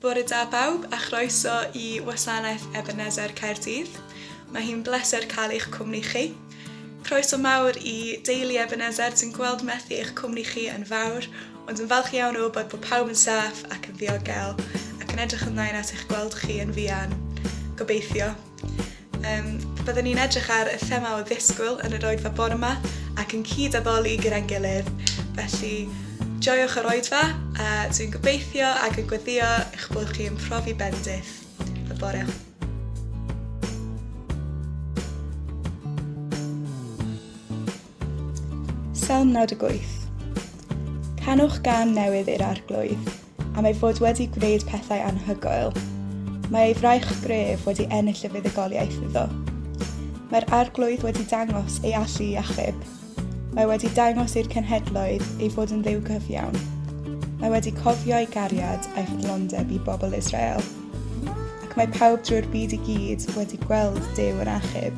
Bore da bawb a chroeso i wasanaeth Ebenezer Caerdydd. Mae hi'n bleser cael eich cwmni chi. Croeso mawr i deulu Ebenezer, dwi'n gweld methu eich cwmni chi yn fawr, ond yn falch iawn o wybod bod pawb yn saff ac yn ddiogel ac yn edrych ymlaen at eich gweld chi yn fuan. Gobeithio. Byddwn ni'n edrych ar y thema o ddisgwyl yn yr oedfa bore yma ac yn cyd-addoli gyda'n gilydd. Felly, joiwch yr oedfa a dwi'n gobeithio ac yn gweddio eich bod chi yn profi bendith y bore. Salm 98. Canwch gan newydd i'r Arglwydd. Am ei fod wedi gwneud pethau anhygoel. Mae ei fraich gref wedi ennill y fuddugoliaeth iddo. Mae'r Arglwydd wedi dangos ei allu i achub. Mae wedi dangos i'r cenhedloedd ei fod yn Dduw cyfiawn. Mae wedi cofio ei gariad a'i ffyddlondeb i bobl Israel. Ac mae pawb drwy'r byd i gyd wedi gweld Duw yn achub.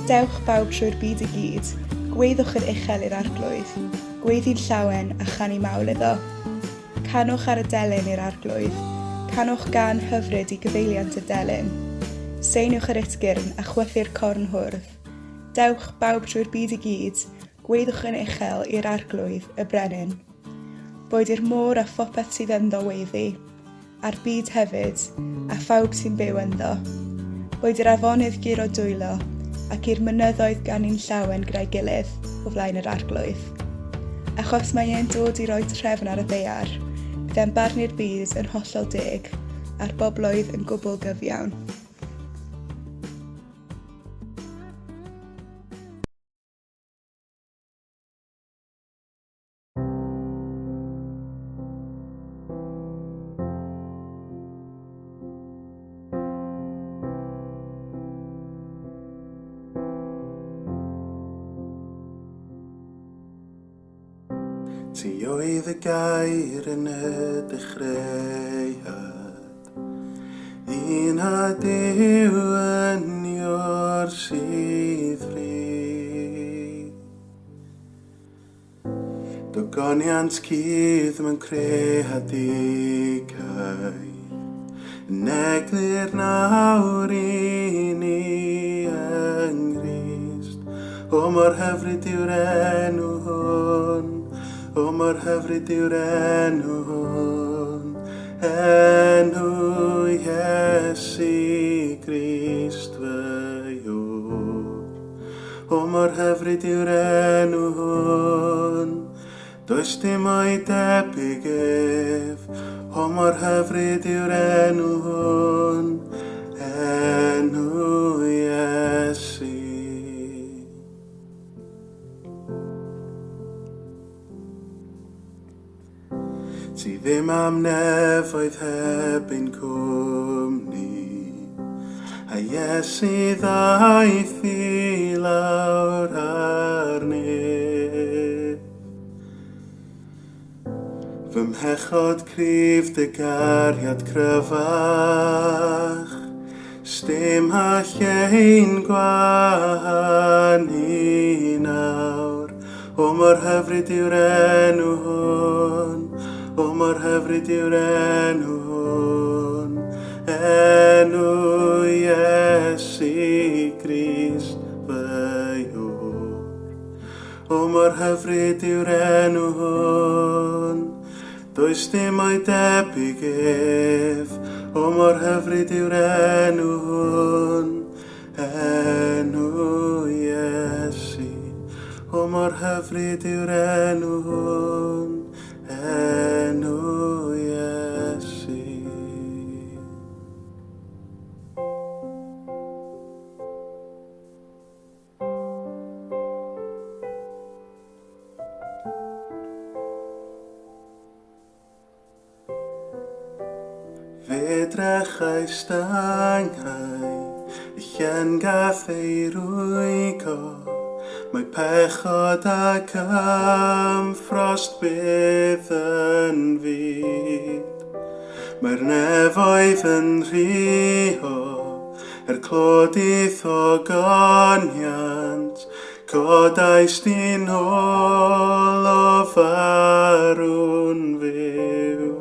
Dewch bawb trwy'r byd i gyd, gweiddwch yn uchel i'r Arglwydd. Gweiddi'n llawen a chanu mawl iddo. Canwch ar y delyn i'r Arglwydd, canwch gân hyfryd i gyfeiliant y delyn. Seiniwch yr utgyrn a chwythu'r corn hwrdd. Dewch, bawb trwy'r byd i gyd, gweiddwch yn uchel i'r Arglwydd, y Brenin. Boed i'r môr a phopeth sydd ynddo weiddi. A'r byd hefyd, a phawb sy'n byw ynddo. Boed i'r afonydd guro dwylo, ac i'r mynyddoedd ganu'n llawen gyda'i gilydd o flaen yr Arglwydd. Achos mae e'n dod i roi trefn ar y ddaear, bydd e'n barnu'r byd yn hollol deg, a'r bobloedd yn gwbl gyfiawn. Ti oedd y gair yn y dechreuad, Un a Duw yn ior sydd rhydd. Dogoniant cudd mewn creadigaeth, Yn eglur nawr i ni yng Nghrist. O mor hyfryd yw'r enw hwn, o mor hyfryd yw'r enw hwn, enw Iesu Grist fy Iôr. O mor hyfryd yw'r enw hwn, does dim o'i debyg ef. O mor hyfryd yw'r enw hwn, enw Iesu. Ti ddim am nefoedd heb ein cwmni, a Iesu ddaeth i lawr arnyf. Fy mhechod cryf dy gariad cryfach, sdim all ein gwahanu nawr. O mor hyfryd yw'r enw hwn, o mor hyfryd yw'r enw hwn, enw Iesu Grist fy Iôr. O mor hyfryd yw'r enw hwn, does dim o'i debyg ef. O mor hyfryd yw'r enw hwn, enw Iesu. O mor hyfryd yw'r enw hwn, enw Iesu. Fe drechais danghau, y llen gath ei rwygo, mae pechod ac ymffrost byth yn fyd. Mae'r nefoedd yn rhuo, er clod i'th ogoniant, Codais di'n ôl o farw'n fyw.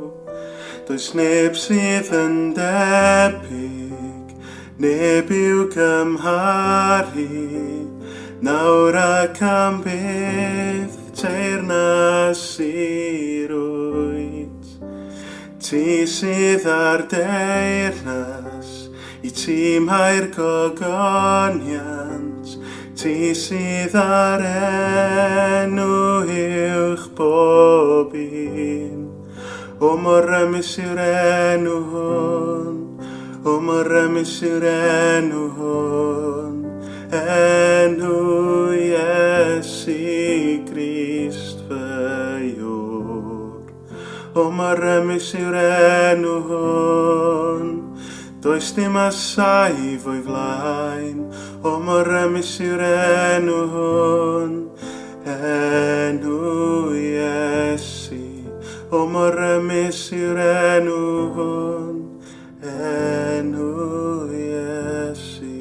Does neb sydd yn debyg, neb i'w gymharu, nawr ac am byth teyrnas i'r wyt. Ti sydd ar deyrnas, i ti mae'r gogoniant, ti sydd ar enw uwch bob un. O mor rymus yw'r enw hwn, o mor rymus yw'r enw hwn, enw Iesu Grist fy Iôr. O mor rymus yw'r enw hwn, does dim a saif o'i flaen, o mor rymus yw'r enw hwn, Enw Iesu, o mor rymus yw'r enw hwn, enw Iesu.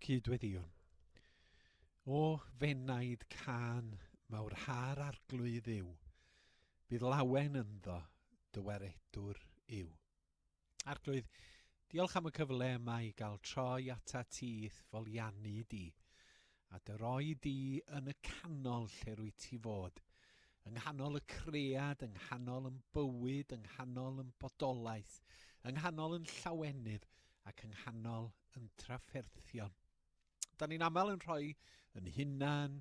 Cydweddïwn. O fenaid cân mawr har arglwydd yw, bydd lawen ynddo dy waredwr yw. Arglwydd, diolch am y cyfle yma i gael troi ata ti i'th foliannu di, a dy roi di yn y canol lle rwyt ti fod, yng nghanol y cread, yng nghanol yn bywyd, yng nghanol yn bodolaeth, yng nghanol yn llawenydd ac yng nghanol yn trafferthion. Da ni'n aml yn rhoi yn hunan,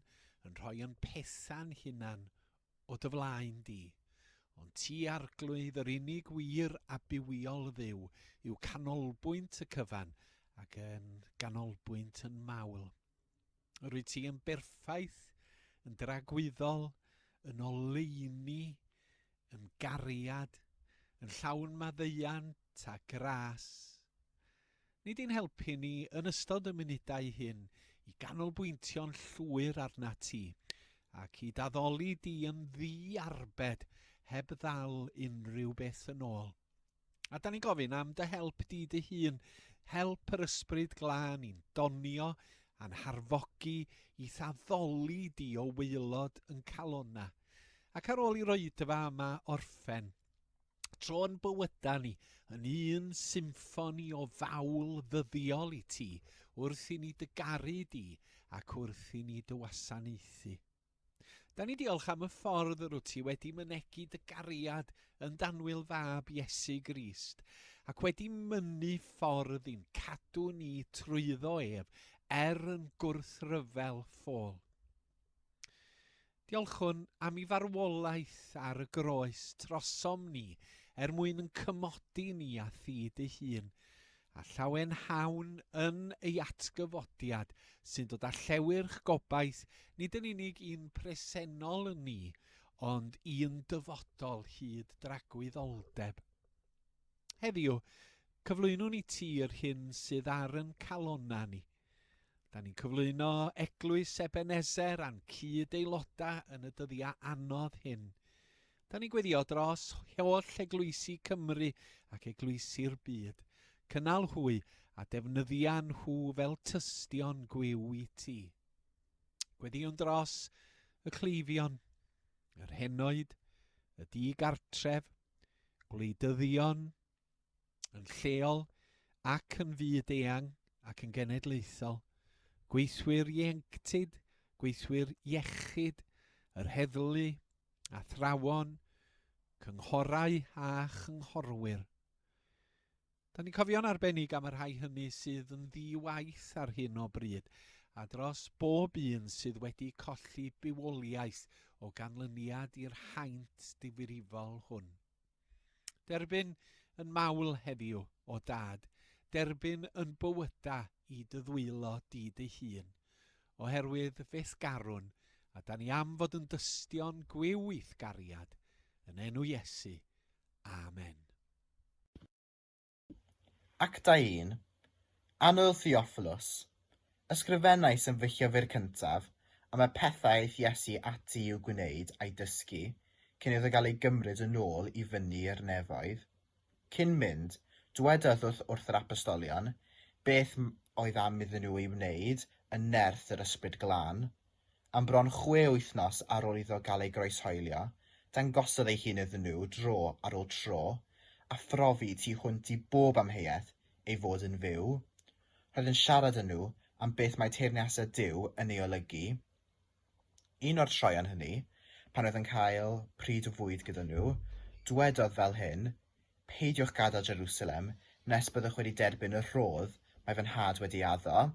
yn rhoi yn petha'n hunan o dy flaen di. Ond ti, Arglwydd, yr unig wir a bywiol Dduw, yw canolbwynt y cyfan ac yn ganolbwynt yn mawl. Rwyt ti yn berffaith, yn dragwyddol, yn oleuni, yn gariad, yn llawn maddeuant a gras. Nid i'n helpu ni yn ystod y munudau hyn i ganolbwyntio'n llwyr arnat ti, ac i d'addoli di yn ddi-arbed heb ddal unrhyw beth yn ôl. A da ni'n gofyn am dy help di dy hun, help yr Ysbryd Glân i'n donio a'n harfogi i'th addoli di o waelod yn calonna. Ac ar ôl i roedfa yma orffen, Tro'n bywyda ni yn un symffoni o fawl ddyddiol i ti wrth i ni dy garu di ac wrth i ni dy wasanaethu. Da ni diolch am y ffordd yr wyt ti wedi mynegi dy gariad yn d'annwyl fab Iesu Grist ac wedi mynnu ffordd i'n cadw ni trwyddo ef er yn gwrthryfel ffôl. Diolchwn am ei farwolaeth ar y groes trosom ni er mwyn yn cymodi ni â thi dy hun, a llawenhawn yn ei atgyfodiad sy'n dod â llewyrch gobaith nid yn unig i'n presennol ni, ond i'n dyfodol hyd dragwyddoldeb. Heddiw, cyflwynwn i ti yr hyn sydd ar yn calonnau ni. Da ni'n cyflwyno Eglwys Ebenezer a'n cyd-aelodau yn y dyddiau anodd hyn. Da ni'n gweddio dros holl eglwysi Cymru ac eglwysi'r byd. Cynnal hwy a defnyddia nhw fel tystion gwiw i ti. Gweddiwn dros y cleifion, yr henoed, y di-gartref, gwleidyddion, yn lleol ac yn fyd eang ac yn genedlaethol, gweithwyr ieuenctid, gweithwyr iechyd, yr heddlu, athrawon, cynghorau a chynghorwyr. Da ni'n cofio'n arbennig am y rhai hynny sydd yn ddi-waith ar hyn o bryd, a dros bob un sydd wedi colli bywoliaeth o ganlyniad i'r haint difrifol hwn. Derbyn yn mawl heddiw, o Dad, derbyn yn bywyda i dy ddwylo di dy hun, oherwydd fe'th garwn, a da ni am fod yn dystion gwiw i'th gariad, yn enw Iesu. Amen. Actau 1. Annwyl Theophilus, Ysgrifennais yn fy llyfr cyntaf am y pethau aeth Iesu ati i'w gwneud a'i dysgu cyn iddo gael ei gymryd yn ôl i fyny i'r nefoedd. Cyn mynd, dywedodd wrth wrth yr apostolion beth oedd am iddyn nhw ei wneud yn nerth yr Ysbryd Glân. Am bron chwe wythnos ar ôl iddo gael ei groeshoelio, dangosodd ei hun iddyn nhw dro ar ôl tro, a phrofi tu hwnt i bob amheuaeth ei fod yn fyw. Roedd yn siarad â nhw am beth mae teyrnasiad Duw yn ei olygu. Un o'r troeon hynny, pan oedd yn cael pryd o fwyd gyda nhw, dywedodd fel hyn, Peidiwch gadael Jerusalem nes byddwch wedi derbyn y rhodd mae fy nhad wedi addo.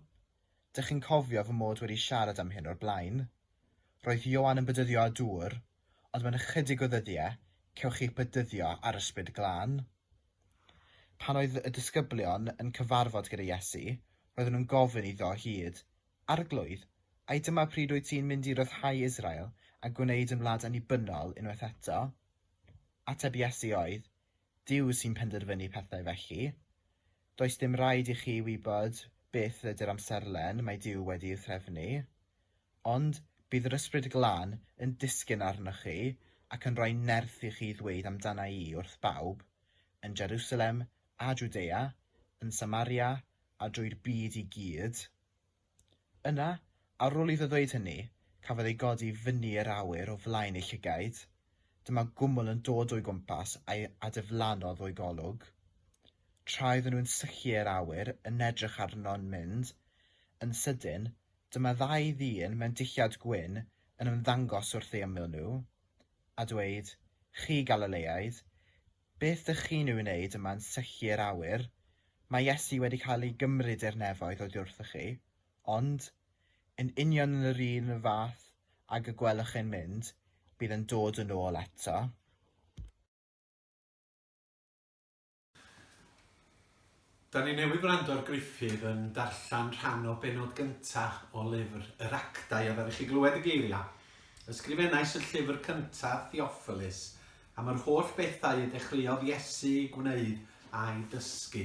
Dych chi'n cofio fy mod wedi siarad am hyn o'r blaen? Roedd Ioan yn bedyddio â dŵr, ond mewn ychydig o ddyddiau, cewch chi'ch bedyddio â'r Ysbryd Glân. Pan oedd y disgyblion yn cyfarfod gyda Iesu, roedden nhw'n gofyn iddo o hyd, Arglwydd, ai dyma pryd wyt ti'n mynd i ryddhau Israel a gwneud yn wlad annibynnol unwaith eto? Ateb Iesu oedd, Duw sy'n penderfynu pethau felly. Does dim rhaid i chi wybod beth ydy'r amserlen mae Duw wedi'i threfnu. Ond bydd yr Ysbryd Glân yn disgyn arnoch chi ac yn rhoi nerth i chi ddweud amdana i wrth bawb, yn Jerusalem a Jwdea, yn Samaria a drwy'r byd i gyd. Yna, ar ôl iddo ddweud hynny, cafodd ei godi fyny i'r awyr o flaen eu llygaid. Dyma gwmwl yn dod o'i gwmpas a'i a diflannodd o'i golwg. Tra oedden nhw'n syllu i'r awyr yn edrych arno'n mynd, yn sydyn, dyma ddau ddyn mewn dillad gwyn yn ymddangos wrth eu ymyl nhw, a dweud, Chi Galileaid, Beth dych chi'n ei wneud yma'n syllu i'r awyr? Mae Iesu wedi cael ei gymryd i'r nefoedd oddi wrthych chi. Ond, yn union yn yr un fath ag y gwelwch e'n mynd, bydd yn dod yn ôl eto. Da ni newydd wrando ar Gruffydd yn darllen rhan o bennod gynta o lyfr yr Actau a ddaru chi glywed y geiriau. Ysgrifennais y llyfr cynta, Theophilus, am yr holl bethau y dechreuodd Iesu eu gwneud a'i dysgu.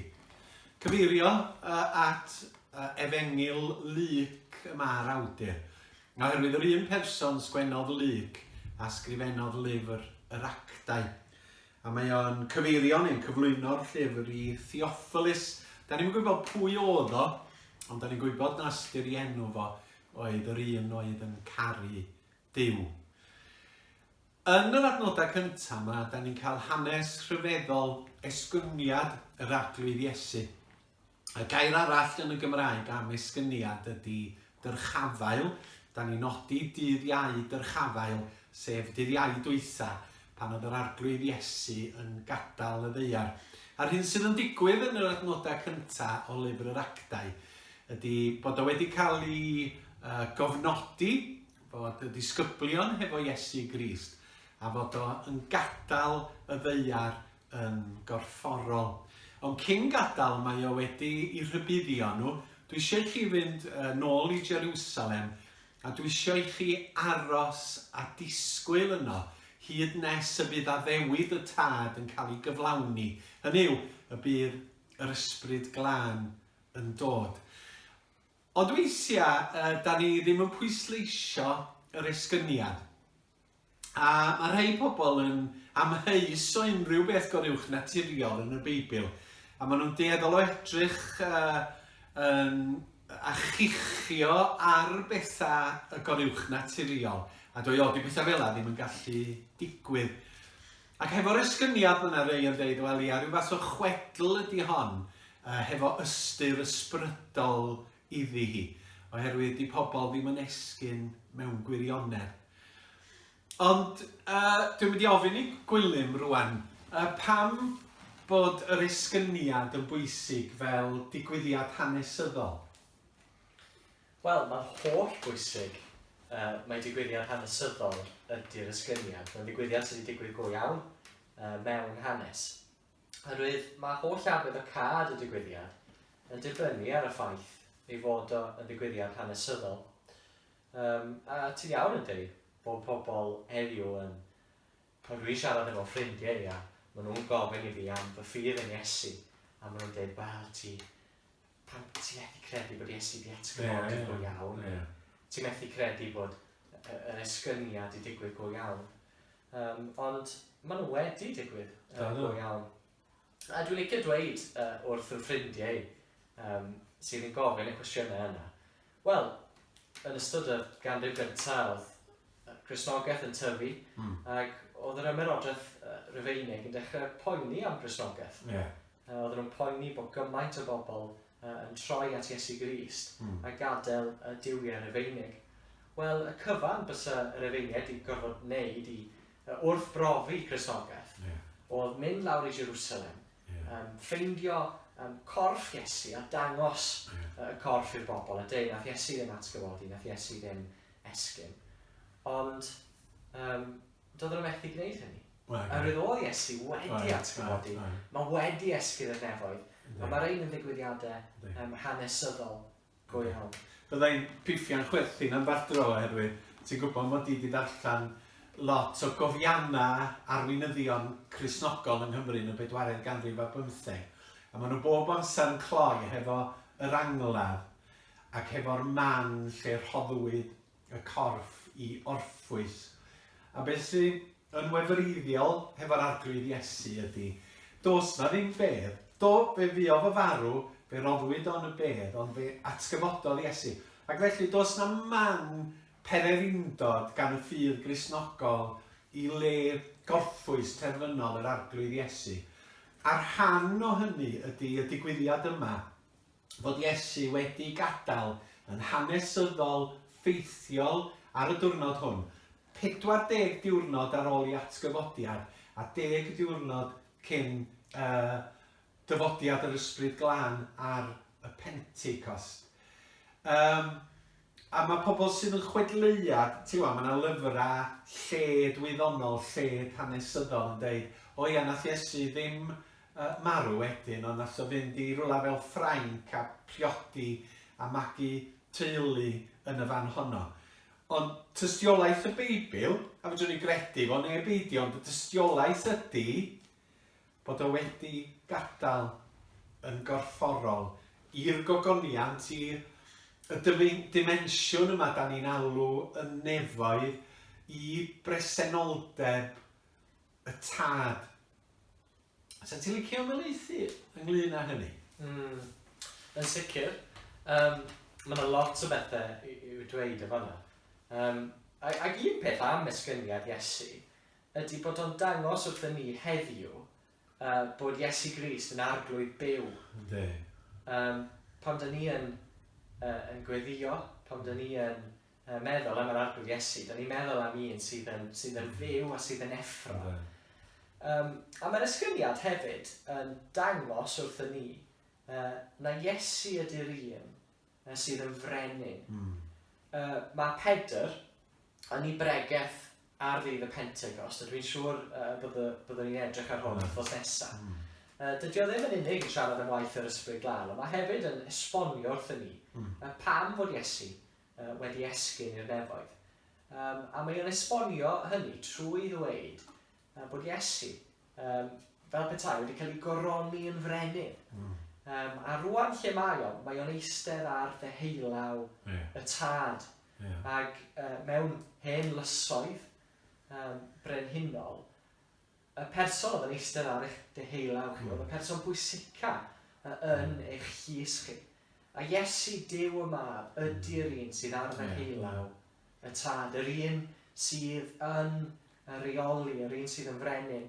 Cyfeirio at Efengyl Luc y mae'r awdur. Oherwydd yr un person sgwennodd Luc a sgrifennodd lyfr yr Actau. A mae o'n cyfeirio neu'n cyflwyno'r llyfr i Theophilus. Da ni'm yn gwybod pwy oedd o, ond da ni'n gwybod na ystyr i enw fo oedd yr un oedd yn caru Duw. Yn yr adnodau cyntaf yma, da ni'n cael hanes rhyfeddol esgyniad yr Arglwydd Iesu. Y gair arall yn y Gymraeg am esgyniad ydy dyrchafael. Da ni'n nodi dydd Iau dyrchafael, sef dydd Iau dwytha, pan oedd yr Arglwydd Iesu yn gadael y ddaear. A'r hyn sydd yn digwydd yn yr adnodau cyntaf o lyfr yr Actau ydy bod o wedi cael ei uh, gofnodi fod y disgyblion hefo Iesu Grist a fod o yn gadael y ddaear yn gorfforol. Ond cyn gadael mae o wedi i rhybuddio nhw, dwi eisiau i chi fynd nôl i Jerusalem a dwi eisiau i chi aros a disgwyl yno hyd nes y bydd addewid y Tad yn cael ei gyflawni, hynny yw, y bydd yr Ysbryd Glân yn dod. Ond weithiau, da ni ddim yn pwysleisio yr esgyniad. A mae rhai pobl yn amheus o unrhyw beth goruwch naturiol yn y Beibl, a maen nhw'n dueddol o edrych uh, yn, a chichio ar bethau y goruwch naturiol, a dweud, o, di pethau fel ddim yn gallu digwydd. Ac hefo'r esgyniad mae yna rei yn dweud, wel ia, rhyw fath o chwedl ydy hon, uh, hefo ystyr ysbrydol iddi hi, oherwydd di pobl ddim yn esgyn mewn gwirionedd. Ond uh, dwi'n mynd i ofyn i Gwilym rwan, uh, pam bod yr esgyniad yn bwysig fel digwyddiad hanesyddol? Wel, mae'n holl bwysig uh, mae digwyddiad hanesyddol ydy'r esgyniad. Mae'n digwyddiad sydd wedi digwydd go iawn uh, mewn hanes. Oherwydd mae holl arwyddocâd y digwyddiad yn dibynnu ar y ffaith ei fod o yn ddigwyddiad hanesyddol. Um, a ti'n iawn yn dweud bod pobl heddiw yn... Pan dwi'n siarad efo ffrindiau i a maen nhw'n gofyn i fi am fy ffydd yn Iesu. A maen nhw'n dweud, wel, ti, pam ti'n methu credu bod Iesu di atgyfodi yeah, go iawn? Yeah. Ti'n methu credu bod yr esgyniad i digwydd go iawn. Ond maen nhw wedi digwydd go iawn. A dwi'n licio dweud wrth fy ffrindiau sydd yn gofyn y cwestiynau yna, wel, yn ystod y ganrif gyntaf oedd Cristnogaeth yn tyfu, ac oedd yr ymerodraeth Rufeinig yn dechrau poeni am Gristnogaeth. Yeah. Oedden nhw'n poeni bod gymaint o bobl yn troi at Iesu Grist a gadael y duwiau Rufeinig. Wel, y cyfan bysa yr Efeiniaid wedi gorfod wneud i wrth brofi Cristnogaeth yeah. oedd mynd lawr i Jerusalem, yeah. ffeindio corff Iesu a dangos yeah. y corff i'r bobl a dweud nath Iesu ddim atgyfodi, nath Iesu ddim esgyn. Ond doedden nhw methu gwneud hynny. Oherwydd oedd Iesu wedi atgyfodi, mae wedi esgyn i'r nefoedd, a mae'r ein yn ddigwyddiadau hanesyddol go iawn. Byddai'n piffian chwerthin am bach dro oherwydd ti'n gwybod mod i wedi darllen lot o gofiannau arweinyddion Cristnogol yng Nghymru yn y bedwaredd ganrif ar bymtheg. A maen nhw bob amser yn cloi hefo yr angladd ac hefo'r man lle rhoddwyd y corff i orffwys. A beth sy'n yn wefreiddiol hefo'r Arglwydd Iesu ydy, does 'na ddim bedd. Do, fe fuodd o farw, fe roddwyd o yn y bedd, ond fe atgyfododd Iesu. Ac felly, does 'na man pererindod gan y ffydd Gristnogol i le gorffwys terfynol yr Arglwydd Iesu. A rhan o hynny ydy y digwyddiad yma fod Iesu wedi gadael yn hanesyddol ffeithiol ar y diwrnod hwn, 40 diwrnod ar ôl ei atgyfodiad a deg diwrnod cyn uh, dyfodiad yr Ysbryd Glân ar y Pentecost. Um, a mae pobl sydd yn chwedleuad, ti'n gwybod, mae yna lyfrau lled wyddonol, lled hanesyddol yn dweud, o ia, nath Iesu ddim marw wedyn, ond nath o fynd i rwla fel Ffrainc a priodi a magu teulu yn y fan honno. Ond tystiolaeth y Beibl, a fedrwn ni gredu fo neu beidio, ond y tystiolaeth ydy bod o wedi gadael yn gorfforol i'r gogoniant, i y dimensiwn yma da ni'n alw yn nefoedd, i bresenoldeb y tad. Sa ti'n licio ymhelaethu ynglyn â hynny? Mm, yn sicr. Um, mae yna lot o bethau i'w dweud efo yna. Um, ac un peth am esgyniad Iesu ydy bod o'n dangos wrthyn ni heddiw bod Iesu Grist yn arglwydd byw. Yndi. Pan dyn ni yn, yn gweddio, pan dyn ni yn meddwl am yr Arglwydd Iesu, da ni'n meddwl am un sydd yn, sydd yn fyw a sydd yn effro. A mae'r esgyniad hefyd yn dangos wrthyn ni na Iesu ydy'r un sydd yn frenin. Mae Pedr yn ei bregeth ar ddydd y Pentecost, a dwi'n siŵr byddwn ni'n edrych ar hwn wythnos nesaf. Dydy o ddim yn unig yn siarad am waith yr Ysbryd Glân, ond mae hefyd yn esbonio wrthyn ni pam fod Iesu wedi esgyn i'r nefoedd. A mae o'n esbonio hynny trwy ddweud bod Iesu, fel petai, wedi cael ei goroni yn frenin. A rwan lle mae o, mae o'n eistedd ar ddeheulaw y tad. Yeah. Ac mewn hen lysoedd brenhinol, y person oedd yn eistedd ar eich deheulaw chi, oedd y person pwysica yn eich llys chi. A Iesu, Duw y Mab, ydy'r un sydd ar ddeheulaw y Tad, yr un sydd yn reoli, yr un sydd yn frenin.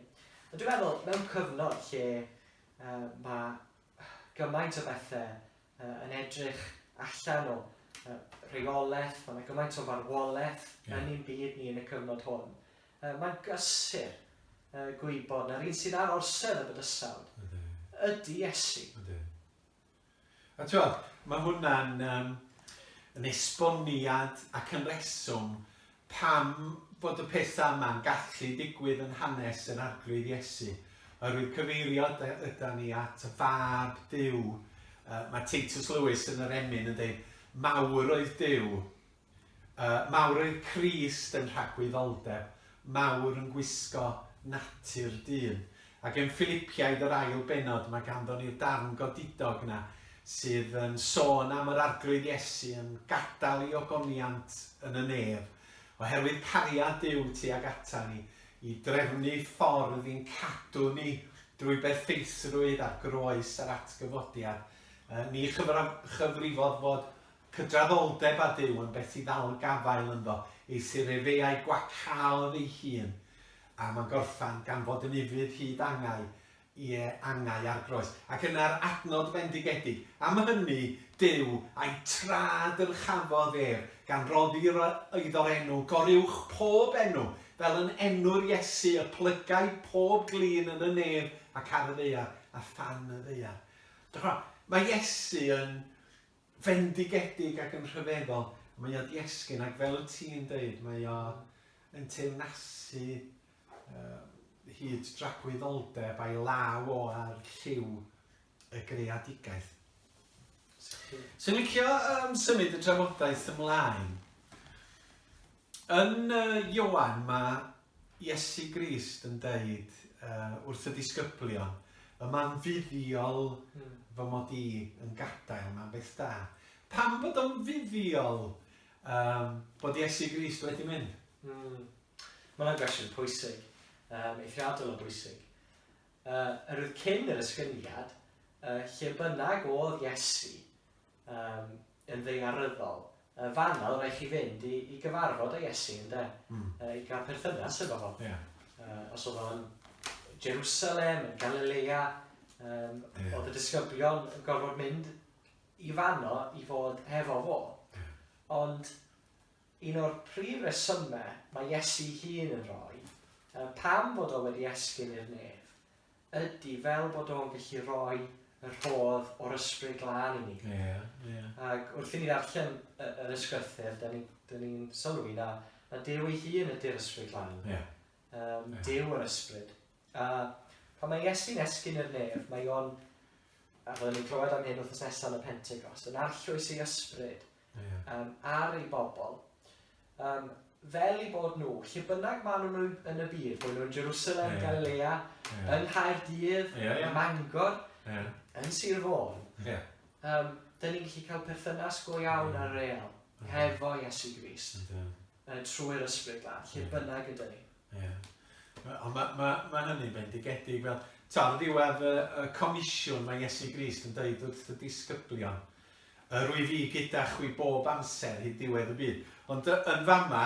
A dwi'n meddwl, mewn cyfnod lle mae gymaint o bethau yn edrych allan o reolaeth, mae yna gymaint o farwolaeth yn ein byd ni yn y cyfnod hwn, mae'n gysur gwybod na'r un sydd ar orsedd y bydysawd ydy Iesu. Ydy. A ti'n mae hwnna'n yn esboniad ac yn reswm pam fod y pethau yma'n gallu digwydd yn hanes yr Arglwydd Iesu. Oherwydd cyfeirio yda ni at fab Duw. Mae Titus Lewis yn yr emyn yn dweud, mawr oedd Duw, mawr oedd Crist yn rhagwyddoldeb, mawr yn gwisgo natur dyn. Ac yn Philipiaid yr ail bennod mae ganddo ni'r darn godidog 'na sydd yn sôn am yr Arglwydd Iesu yn gadael ei ogoniant yn y nef, oherwydd cariad Duw tuag ata ni, i drefnu ffordd i'n cadw ni drwy berffeithrwydd a'r groes a'r atgyfodiad. Ni chyfrifodd fod cydraddoldeb â Duw yn beth i ddal gafael ynddo, eithr efe a'i gwacaodd ei hun, a mae'n gorffan gan fod yn ufudd hyd angau, ie, angau a'r groes. Ac yna'r adnod fendigedig, Am hynny, Duw a'i tra dyrchafodd ef, gan roddi iddo'r enw goruwch pob enw, fel yn enw'r Iesu y plygai pob glin yn y nef ac ar y ddaear, a than y ddaear. Dych mae Iesu yn fendigedig ac yn rhyfeddol. Mae o 'di esgyn ac fel wyt ti'n deud, mae o yn teyrnasu uh, hyd dragwyddoldeb a'i law o ar lliw y greadigaeth. Swn i'n licio um, symud y drafodaeth ymlaen. Yn uh, Ioan mae Iesu Grist yn deud uh, wrth y disgyblion, y mae'n fuddiol fy mod i yn gadael, mae'n beth da. Pam bod o'n fuddiol um, bod Iesu Grist wedi mynd? Mae hwnna'n gwestiwn pwysig, um, eithriadol o bwysig. Yr oedd cyn yr esgyniad, lle bynnag oedd Iesu, um, yn ddaearyddol, uh, fanna oedd rhaid chi fynd i, i gyfarfod â Iesu, ynde? I gael perthynas efo fo. Yeah. Os oedd o'n Jerusalem, yn Galilea, yeah. oedd y disgyblion yn gorfod mynd i fanno i fod hefo fo. Yeah. Ond un o'r prif resymau mae Iesu hun yn rhoi, pam fod o wedi esgyn i'r nef, ydy fel bod o'n gallu rhoi y rhodd o'r Ysbryd Glân i ni. Ie, ie. Ac wrth i ni ddarllen yr ysgrythur, da ni'n ni sylwi na, na Duw ei hun ydy'r Ysbryd Glân. Ie. Yeah. Duw yr Ysbryd. A pan mae Iesu'n esgyn i'r nef, mae o'n, a fyddwn ni'n clywed am hyn wythnos nesaf yn y Pentecost, yn arllwys ei ysbryd yeah. ar ei bobl, fel i bod nhw, lle bynnag maen nhw yn y byd, bod nhw'n Jerusalem, yeah. Galilea, yeah. yng Nghaerdydd, yeah, yeah. Mangor, yeah. yn Sir Fôn, yeah. dyn ni'n gallu cael perthynas go iawn yeah. ar real, yeah. hefo Iesu Grist, yeah. Trwy'r Ysbryd Glân, lle yeah. bynnag ydyn ni. Yeah. Ond mae ma, ma hynny'n bendigedig fel... Ta, ar ddiwedd y, y comisiwn mae Iesu Grist yn dweud wrth y disgyblion, yr wyf fi gyda chwi bob amser hyd diwedd y byd. Ond yn fama,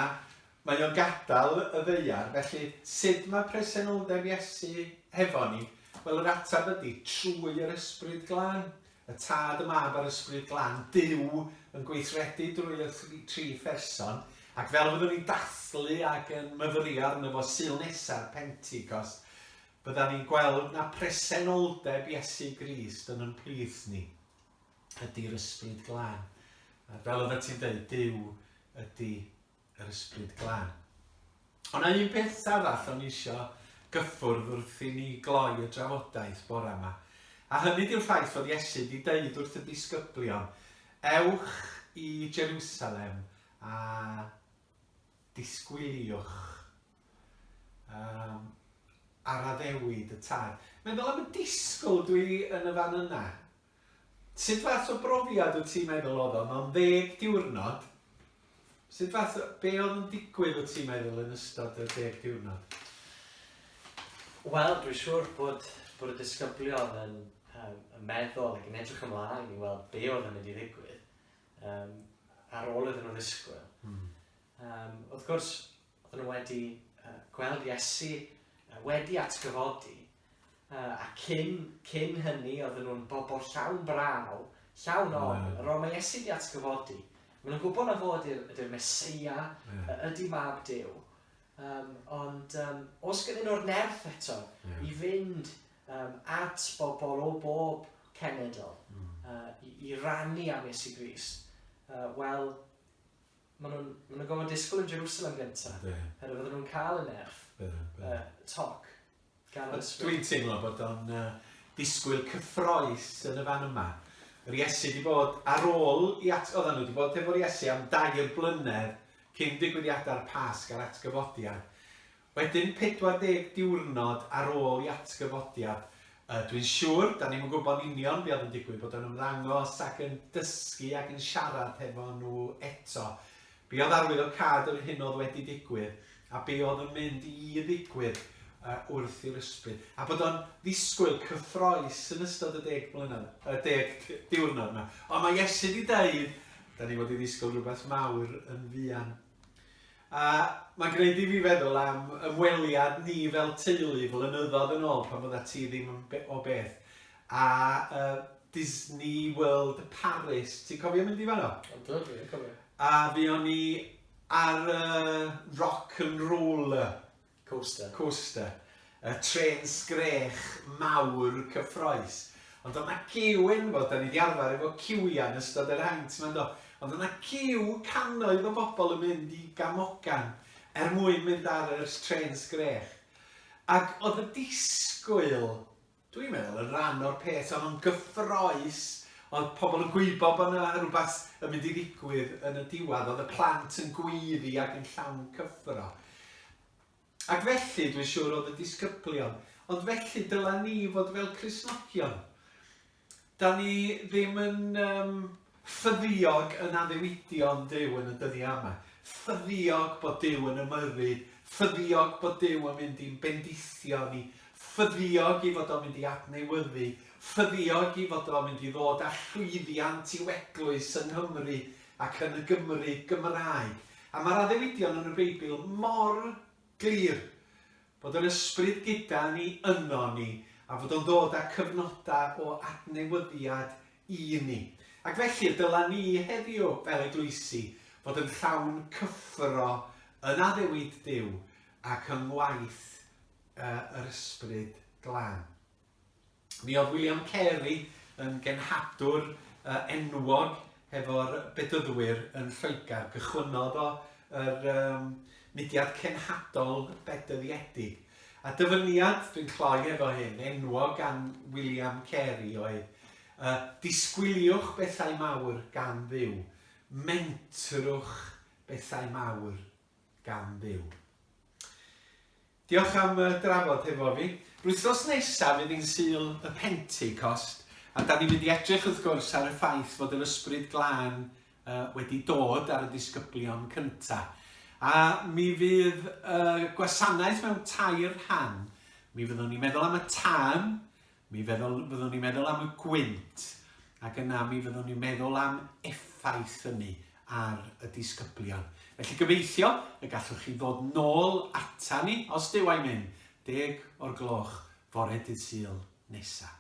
mae o'n gadael y ddaear, felly sut mae presenoldeb Iesu hefo ni? Wel, yr ateb ydy trwy yr Ysbryd Glân. Y Tad, y Mab a'r Ysbryd Glân, Duw yn gweithredu drwy y tri pherson, ac fel fyddwn ni'n dathlu ac yn myfyrio arno fo Sul nesaf, Pentecost, byddan ni'n gweld na presenoldeb Iesu Grist yn yn plith ni ydy'r Ysbryd Glân. A fel oeddet ti'n dweud, Duw ydy yr Ysbryd Glân. Ond na un peth arall o'n i isio gyffwrdd wrth i ni gloi y drafodaeth bore yma. A hynny di'r ffaith fod Iesu wedi deud wrth y disgyblion, ewch i Jerusalem a disgwyliwch um, ar addewid y Tad. Meddwl am y disgwyl dwi yn y fan yna. Sut fath o brofiad wyt ti'n meddwl oedd o? Mewn 10 diwrnod, sut fath, o, be oedd yn digwydd wyt ti'n meddwl yn ystod y 10 diwrnod? Wel, dwi'n siŵr bod, bod y disgyblion yn, yn meddwl ac yn edrych ymlaen i weld be oedd yn mynd i ddigwydd ar ôl iddyn nhw ddisgwyl. Wrth gwrs, oedden nhw wedi gweld Iesu wedi atgyfodi, a cyn, cyn hynny oedden nhw'n bobl llawn braw, llawn ofn. Ar ôl mae Iesu wedi atgyfodi, maen nhw'n gwybod na fo ydy'r ydy Meseia, yeah. ydy mab Duw. Ond os gyda nhw'r nerth eto yeah. i fynd at bobl o bob cenedl i rannu am Iesu Grist, wel, maen nhw'n ma nhw gorfod disgwyl yn Jerusalem gyntaf. Yeah. Herwydd fydden nhw'n cael y nerth toc gan yr ysbryd. Dwi'n teimlo bod o'n disgwyl cyffroes yn y fan yma. Yr Iesu wedi bod ar ôl i at... Oedden nhw wedi bod efo'r Iesu am 3 blynedd cyn digwyddiadau'r Pasg a'r atgyfodiad. Wedyn 40 diwrnod ar ôl i atgyfodiad, dwi'n siŵr, da ni'm yn gwybod yn union be oedd yn digwydd, bod o'n ymddangos ac yn dysgu ac yn siarad hefo nhw eto. Be oedd arwyddocâd yr hyn oedd wedi digwydd a be oedd yn mynd i ddigwydd wrth i'r ysbryd. A bod o'n ddisgwyl cyffroes yn ystod y deg mlynedd, y deg diwrnod yma. Ond mae Iesu wedi deud, da ni fod i ddisgwyl rhywbeth mawr yn fuan. A mae'n gwneud i fi feddwl am ymweliad ni fel teulu flynyddoedd yn ôl pan fydda ti ddim yn be o beth. A uh, Disney World Paris. Ti'n cofio mynd i fanno? Ydw, dwi'n cofio. A fuon ni ar uh, Rock and Roller Coaster. Coaster. Y trên sgrech mawr cyffroes. Ond oedd 'na ciw enfawr, da ni 'di arfer efo ciwiau yn ystod yr haint 'ma yndo? Ond oedd 'na ciw cannoedd o bobl yn mynd i Gamogan er mwyn mynd ar yr trên sgrech. Ac oedd y disgwyl Dwi'n meddwl yn rhan o'r peth, oedd o'n gyffroes, oedd pobl yn gwybod bod yna rhywbeth yn mynd i ddigwydd yn y diwedd, oedd y plant yn gweiddi ac yn llawn cyffro. Ac felly, dwi'n siŵr oedd y disgyblion, ond felly dyla ni fod fel Cristnogion. Da ni ddim yn um, ffyddiog yn addewidion Duw yn y dyddiau yma. Ffyddiog bod Duw yn ymyrryd, ffyddiog bod Duw yn mynd i'n bendithio ni, ffyddiog i fod o'n mynd i adnewyddu, ffyddiog i fod o'n mynd i ddod â llwyddiant i'w eglwys yng Nghymru ac yn y Gymru Gymraeg. A mae'r addewidion yn y Beibl mor glir bod yr ysbryd gyda ni yno ni a fod o'n dod â cyfnodau o adnewyddiad i ni. Ac felly, dyla ni heddiw, fel eglwysi, fod yn llawn cyffro yn addewid Duw ac yng ngwaith yr Ysbryd Glân. Mi oedd William Carey yn genhadwr enwog hefo'r Bedyddwyr yn Lloegr. Gychwynnodd o yr um, mudiad cenhadol bedyddiedig. A dyfyniad, dwi'n cloi efo hyn, enwog gan William Carey oedd, disgwyliwch bethau mawr gan Dduw, mentrwch bethau mawr gan Dduw. Diolch am drafod hefo fi. Wythnos nesaf fydd hi'n Sul y Pentecost, a da ni'n mynd i edrych wrth gwrs ar y ffaith fod yr Ysbryd Glân wedi dod ar y disgyblion cynta. A mi fydd y gwasanaeth mewn tair rhan. Mi fyddwn ni'n meddwl am y tân, Mi feddwl, fyddwn ni'n meddwl am y gwynt, ac yna mi fyddwn ni'n meddwl am effaith hynny ar y disgyblion. Felly gobeithio y gallwch chi ddod nôl ata ni, os Duw a'i myn, deg o'r gloch fore dydd Sul nesa.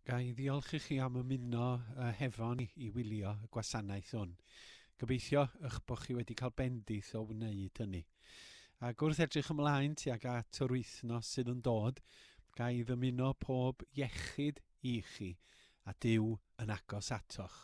Ga i ddiolch i chi am ymuno hefo ni i wylio y gwasanaeth hwn. Gobeithio eich bod chi wedi cael bendith o wneud hynny. Ac wrth edrych ymlaen tuag at yr wythnos sydd yn dod, ga i ddymuno pob iechyd i chi a Duw yn agos atoch.